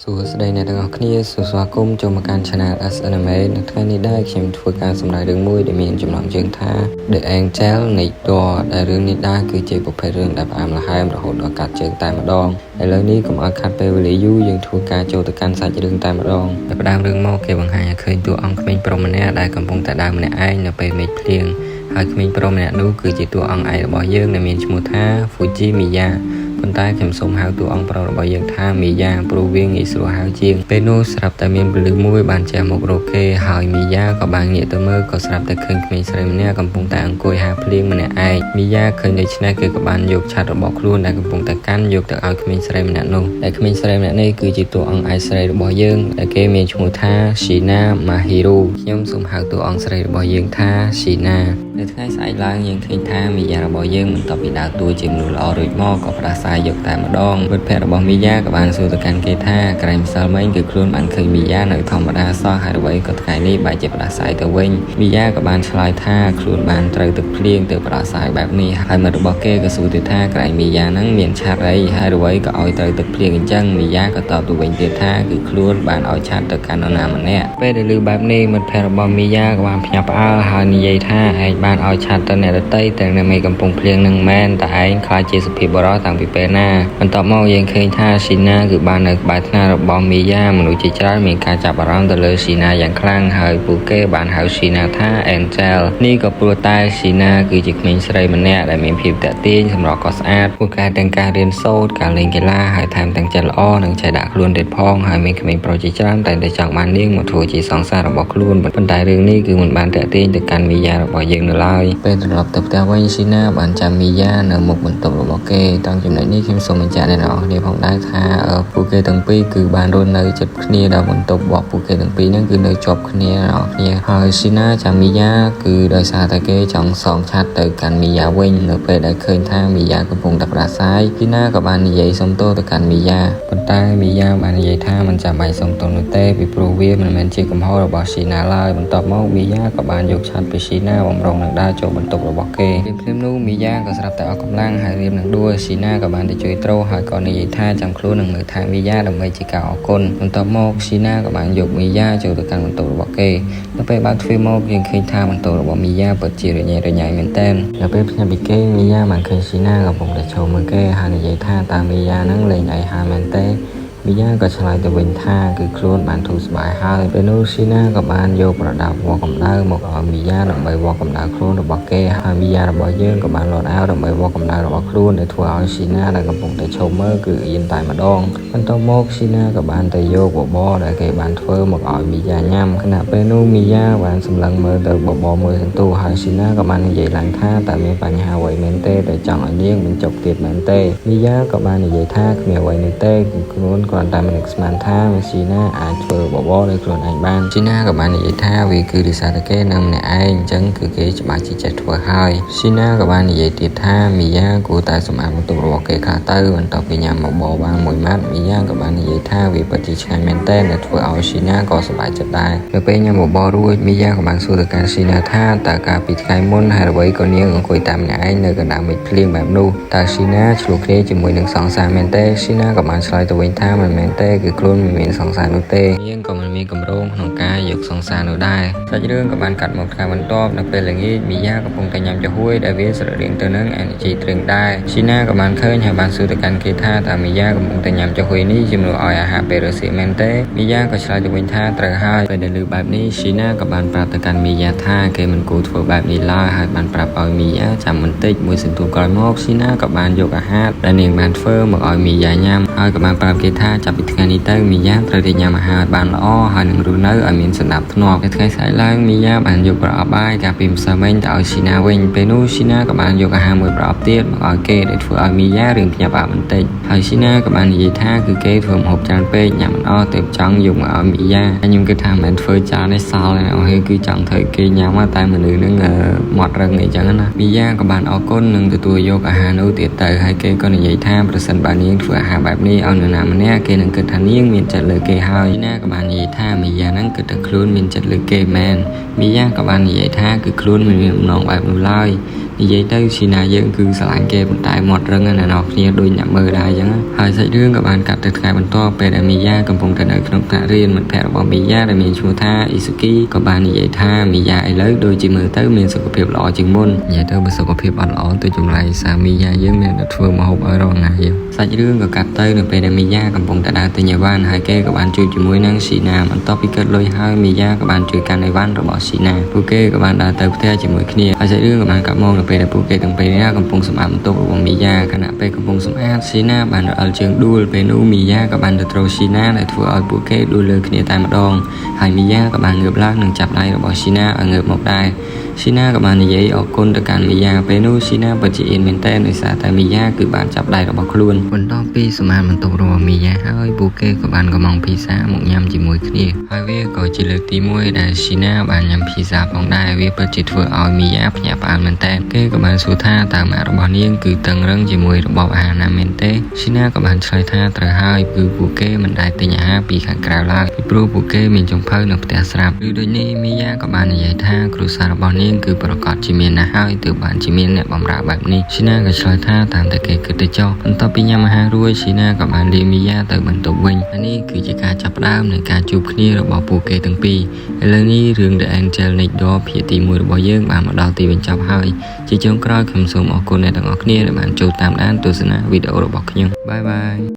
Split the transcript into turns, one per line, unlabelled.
សួស្តីអ្នកទាំងអស់គ្នាសូមស្វាគមន៍ចូលមកកាន់ Channel S Anime នៅថ្ងៃនេះដែរខ្ញុំធ្វើការសម្ដែងរឿងមួយដែលមានចំណងជើងថា The Angel នៃ Door ដែលរឿងនេះដែរគឺជាប្រភេទរឿងដែលផ្អែមល្ហែមរហូតដល់កាត់ជើងតែម្ដងឥឡូវនេះកុំឲ្យខាត់ពេលវេលាយូរយើងធ្វើការចូលទៅកាន់សាច់រឿងតែម្ដងតែផ្ដើមរឿងមកគេបង្ហាញឲ្យឃើញតួអង្គក្មេងប្រុសម្នាក់ដែលកំពុងតែដើរម្នាក់ឯងនៅពេលមេឃភ្លៀងហើយក្មេងប្រុសម្នាក់នោះគឺជាតួអង្គឯករបស់យើងដែលមានឈ្មោះថា Fuji Miya ប៉ុន្តែខ្ញុំសូមហៅតួអង្គប្រុសរបស់យើងថាមីយ៉ាព្រោះវាងាយស្រួលហៅជាងពេលនោះស្រាប់តែមានពលឺមួយបានជះមករកគេហើយមីយ៉ាក៏បានងាកទៅមើលក៏ស្រាប់តែឃើញក្មេងស្រីម្នាក់កំពុងតែអង្គុយហាភ្លៀងម្នាក់ឯងមីយ៉ាឃើញដូច្នេះគេក៏បានយកឆ័ត្ររបស់ខ្លួនដែលកំពុងតែកាន់យកទៅឲ្យក្មេងស្រីម្នាក់នោះដែលក្មេងស្រីម្នាក់នេះគឺជាតួអង្គឯកស្រីរបស់យើងដែលគេមានឈ្មោះថា Shina Mahiru ខ្ញុំសូមហៅតួអង្គស្រីរបស់យើងថា Shina នៅថ្ងៃស្អែកឡើងយើងឃើញថាមីយ៉ារបស់យើងបន្ទាប់ពីដើរតួជាមនុស្សល្អរួចមកក៏ផ្ដាសាយយកតែម្ដងមិត្តភក្តិរបស់មីយ៉ាក៏បានសួរទៅកាន់គេថាក្រែងម្សិលមិញគឺខ្លួនបានឃើញមីយ៉ានៅធម្មតាសោះហើយអ្វីក៏ថ្ងៃនេះបែរជាផ្ដាសាយទៅវិញមីយ៉ាក៏បានឆ្លើយថាខ្លួនបានត្រូវទឹកភ្លៀងទៅផ្ដាសាយបែបនេះហើយមិត្តរបស់គេក៏សួរទៀតថាក្រែងមីយ៉ាហ្នឹងមានឆាត់អីហើយអ្វីក៏ឲ្យត្រូវទឹកភ្លៀងអញ្ចឹងមីយ៉ាក៏តបទៅវិញទៀតថាគឺខ្លួនបានឲ្យឆាត់ទៅកាន់នរណាម្នាក់ពេលដែលឮបែបនេះមិត្តភក្តិរបស់មីយ៉ាក៏បានភ្ញាក់ផ្អើលហើយនិយាយថាឯងបានឲ្យឆាត់ទៅអ្នកដទៃទាំងនៅមេកំពុងភ្លៀងនឹងមែនតែឯងខ្លាចជាសុភាពបុរសតាំងពីពេលណាបន្ទាប់មកយើងឃើញថាស៊ីណាគឺបាននៅក្បែរថ្នាលរបស់មីយ៉ាមនុស្សជាច្រើនមានការចាប់អារម្មណ៍ទៅលើស៊ីណាយ៉ាងខ្លាំងហើយពួកគេបានហៅស៊ីណាថា Angel នេះក៏ព្រោះតែស៊ីណាគឺជាក្មេងស្រីម្នាក់ដែលមានភាពទាក់ទាញសម្រស់ក៏ស្អាតពួកគេទាំងការរៀនសូត្រការលេងកីឡាហើយថែមទាំងចិត្តល្អនិងចេះដាក់ខ្លួនទៀតផងហើយមានក្មេងប្រុសជាច្រើនតែងតែចង់បាននាងមកធ្វើជាសង្សាររបស់ខ្លួនប៉ុន្តែរឿងនេះគឺមិនបានទាក់ទាញទៅកាន់មីយ៉ារបស់យើងនៅឡើយពេលត្រឡប់ទៅផ្ទះវិញស៊ីណាបានចាំមីយ៉ានៅមុខបន្ទប់របស់គេតាំងចំណុចនេះខ្ញុំសូមបញ្ជាក់អ្នកនរគ្នាផងដែរថាពួកគេទាំងពីរគឺបានរស់នៅជិតគ្នាដល់បន្ទប់របស់ពួកគេទាំងពីរហ្នឹងគឺនៅជាប់គ្នាអ្នកនរគ្នាហើយស៊ីណាចាំមីយ៉ាគឺដោយសារតែគេចង់សងឆាត់ទៅកាន់មីយ៉ាវិញនៅពេលដែលឃើញថាមីយ៉ាកំពុងតែផ្ដាសាយស៊ីណាក៏បាននិយាយសុំទោសទៅកាន់មីយ៉ាប៉ុន្តែមីយ៉ាបាននិយាយថាមិនចាំបាច់សុំទោសនោះទេពីព្រោះវាមិនមែនជាកំហុសរបស់ស៊ីណាឡើយបន្ទាប់មកមីយ៉ាក៏បានយកឆាត់ពីស៊ីណាបំរុងនឹងដើរចូលបន្ទប់របស់គេភ្លាមៗនោះមីយ៉ាក៏ស្រាប់តែអស់កម្លាំងហើយរៀបនឹងដួលស៊ីណាក៏បានទៅជួយទ្រហើយក៏និយាយថាចាំខ្លួននឹងមើលថែមីយ៉ាដើម្បីជាការអរគុណបន្ទាប់មកស៊ីណាក៏បានយកមីយ៉ាចូលទៅកាន់បន្ទប់របស់គេដល់ពេលបើកទ្វារមកយើងឃើញថាបន្ទប់របស់មីយ៉ាពិតជារញ៉េរញ៉ៃមែនទែនដល់ពេលភ្ញាក់ពីគេមីយ៉ាបានឃើញស៊ីណាកំពុងតែឈរមើលគេហើយនិយាយថាតើមីយ៉ានឹងលេងអីហើយមែនទេមីយ៉ាក៏ឆ្លើយទៅវិញថាគឺខ្លួនបានធូរស្បើយហើយពេលនោះស៊ីណាក៏បានយកប្រដាប់វាស់កម្ដៅមកឲ្យមីយ៉ាដើម្បីវាស់កម្ដៅខ្លួនរបស់គេហើយមីយ៉ារបស់យើងក៏បានលោតអាវដើម្បីវាស់កម្ដៅរបស់ខ្លួនដែលធ្វើឲ្យស៊ីណាដែលកំពុងតែឈរមើលគឺអៀនតែម្ដងបន្ទាប់មកស៊ីណាក៏បានទៅយកបបរដែលគេបានធ្វើមកឲ្យមីយ៉ាញ៉ាំខណៈពេលនោះមីយ៉ាបានសម្លឹងមើលទៅបបរមួយសន្ទុះហើយស៊ីណាក៏បាននិយាយឡើងថាតើមានបញ្ហាអ្វីមែនទេដែលចង់ឲ្យនាងបញ្ចុកទៀតមែនទេមីយ៉ាក៏បាននិយាយថាគ្មានអ្វីនោះទេគឺខ្លួនគ្រាន់តែមិននឹកស្មានថាស៊ីណាអាចធ្វើបបរដោយខ្លួនឯងបានស៊ីណាក៏បាននិយាយថាវាគឺដោយសារតែគេនៅម្នាក់ឯងអញ្ចឹងគឺគេច្បាស់ជាចេះធ្វើហើយស៊ីណាក៏បាននិយាយទៀតថាមីយ៉ាគួរតែសម្អាតបន្ទប់របស់គេខ្លះទៅបន្ទាប់ពីញ៉ាំបបរបានមួយម៉ាត់មីយ៉ាក៏បាននិយាយថាវាពិតជាឆ្ងាញ់មែនទែនដែលធ្វើឲ្យស៊ីណាក៏សប្បាយចិត្តដែរនៅពេលញ៉ាំបបររួចមីយ៉ាក៏បានសួរទៅកាន់ស៊ីណាថាតើកាលពីថ្ងៃមុនហេតុអ្វីក៏នាងអង្គុយតាមម្នាក់ឯងនៅកណ្ដាលមេឃភ្លៀងបែបនោះតើស៊ីណាឆ្លោះគ្នាជាមួយនឹងសង្សារមែនទេស៊ីណាក៏បានឆ្លើយទៅវិញថាមិនមែនទេគឺខ្លួនមិនមានសង្សារនោះទេនាងក៏មិនមានកម្រងក្នុងការយកសង្សារនោះដែរសាច់រឿងក៏បានកាត់មកថ្ងៃបន្ទាប់នៅពេលល្ងាចមីយ៉ាកំពុងតែញ៉ាំចាហួយដែលវាស្រដៀងទៅនឹង energy drink ដែរស៊ីណាក៏បានឃើញហើយបានសួរទៅកាន់គេថាតើមីយ៉ាកំពុងតែញ៉ាំចាហួយនេះជំនួសឲ្យអាហារពេលរសៀលមែនទេមីយ៉ាក៏ឆ្លើយទៅវិញថាត្រូវហើយពេលដែលឮបែបនេះស៊ីណាក៏បានប្រាប់ទៅកាន់មីយ៉ាថាគេមិនគួរធ្វើបែបនេះឡើយហើយបានប្រាប់ឲ្យមីយ៉ាចាំបន្តិចមួយសន្ទុះក្រោយមកស៊ីណាក៏បានយកអាហារដែលនាងបានធ្វើមកឲ្យមីយ៉ាញ៉ាំហើយក៏បានប្រាប់គេថាចាប់ពីថ្ងៃនេះទៅមីយ៉ាត្រូវតែញ៉ាំអាហារឲ្យបានល្អហើយនឹងរស់នៅឲ្យមានសណ្ដាប់ធ្នាប់នៅថ្ងៃស្អែកឡើងមីយ៉ាបានយកប្រអប់បាយកាលពីម្សិលមិញទៅឲ្យស៊ីណាវិញពេលនោះស៊ីណាក៏បានយកអាហារមួយប្រអប់ទៀតមកឲ្យគេដែលធ្វើឲ្យមីយ៉ារឿងភ្ញាក់ផ្អើលបន្តិចហើយស៊ីណាក៏បាននិយាយថាគឺគេធ្វើម្ហូបច្រើនពេកញ៉ាំមិនអស់ទើបចង់យកមកឲ្យមីយ៉ាហើយខ្ញុំគិតថាមិនមែនធ្វើចាននេះសល់ទេអូគឺចង់ធ្វើគេញ៉ាំតែមនុស្សនឹងមាត់រឹងអីចឹងណាមីយ៉ាក៏បានអរគុណនិងទទួលយកអាហារនោះទៀតទៅហើយគេក៏និយាយថាប្រសិនបើនាងធ្វើអាហារបែបនេះឲ្យនរណាម្នាក់គេនឹងគិតថានាងមានចិត្តលើគេហើយណាក៏បាននិយាយថាមីយ៉ាហ្នឹងគិតតែខ្លួនមានចិត្តលើគេមែនមីយ៉ាក៏បាននិយាយថាគឺខ្លួនមិនមានបំណងបែបនោះឡើយ និយាយទៅស៊ីណាយើងគឺស្រឡាញ់គេប៉ុន្តែមាត់រឹងណាស់អ្នកនរគ្នាដូចអ្នកមើលដែរអញ្ចឹងហើយសាច់រឿងក៏បានកាត់ទៅថ្ងៃបន្ទាប់ពេលដែលមីយ៉ាកំពុងតែនៅក្នុងថ្នាក់រៀនមិត្តភ័ក្តិរបស់មីយ៉ាដែលមានឈ្មោះថាអ៊ីស៊ូគីក៏បាននិយាយថាមីយ៉ាឥឡូវដូចជាមើលទៅមានសុខភាពល្អជាងមុននិយាយទៅបើសុខភាពអត់ល្អទៅចម្លៃសាមីយ៉ាយើងមានតែធ្វើម្ហូបឲ្យរាល់ថ្ងៃសាច់រឿងក៏កាត់ទៅនៅពេលដែលមីយ៉ាកំពុងតែដើរទិញអីវ៉ាន់ហើយគេក៏បានជួបជាមួយនឹងស៊ីណាបន្ទាប់ពីកើតលុយហើយមីយ៉ាក៏បានជួយកាន់អីវ៉ាន់របស់ស៊ីណាពួកគេក៏បានដើរទៅផ្ទះជាមួយគ្នាហើយសាច់រឿងក៏បានកាត់មកនៅពេលដែលពួកគេទាំងពីរនាក់កំពុងសម្អាតបន្ទប់របស់មីយ៉ាខណៈពេលកំពុងសម្អាតស៊ីណាបានរអិលជើងដួលពេលនោះមីយ៉ាក៏បានទៅត្រូវស៊ីណាដែលធ្វើឲ្យពួកគេដួលលើគ្នាតែម្ដងហើយមីយ៉ាក៏បានងើបឡើងនិងចាប់ដៃរបស់ស៊ីណាឲ្យងើបមកដែរស៊ីណាក៏បាននិយាយអរគុណទៅកាន់មីយ៉ាពេលនោះស៊ីណាពិតជាអៀនមែនទែនដោយសារតែមីយ៉ាគឺបានចាប់ដៃរបស់ខ្លួនបន្ទាប់ពីសម្អាតបន្ទប់របស់មីយ៉ាហើយពួកគេក៏បានកំងភីសាមកញ៉ាំជាមួយគ្នាហើយវាក៏ជាលើកទី1ដែលស៊ីណាបានញ៉ាំភីសាផងដែរវាពិតជាធ្វើឲ្យមីយ៉ាភ្ញាក់ផ្អើលមែនទែនគេក៏បានសួរថាតើម៉ាក់របស់នាងគឺតឹងរឹងជាមួយរបបអាហារណាមែនទេស៊ីណាក៏បានឆ្លើយថាត្រូវហើយគឺពួកគេមិនដែលទិញអាហារពីខាងក្រៅឡើយពីព្រោះពួកគេមានចុងភៅនៅផ្ទះស្រាប់ឬដូចនេះមីយ៉ាក៏បាននិយាយថាគ្រួសាររបស់នាងគឺប្រកាសជាមានណាស់ហើយទើបបានជាមានអ្នកបម្រើបែបនេះស៊ីណាក៏ឆ្លើយថាតាមតែគេគិតទៅចុះបន្ទាប់ពីញ៉ាំអាហាររួចស៊ីណាក៏បានលាមីយ៉ាទៅបន្ទប់វិញហើយនេះគឺជាការចាប់ផ្ដើមនៃការជួបគ្នារបស់ពួកគេទាំងពីរឥឡូវនេះរឿង The Angel Next Door ភាគទី1របស់យើងបានមកដល់ទីបញ្ចប់ហើយជាចុងក្រោយខ្ញុំសូមអរគុណអ្នកទាំងអស់គ្នាដែលបានចូលតាមដានទស្សនាវីដេអូរបស់ខ្ញុំbye bye.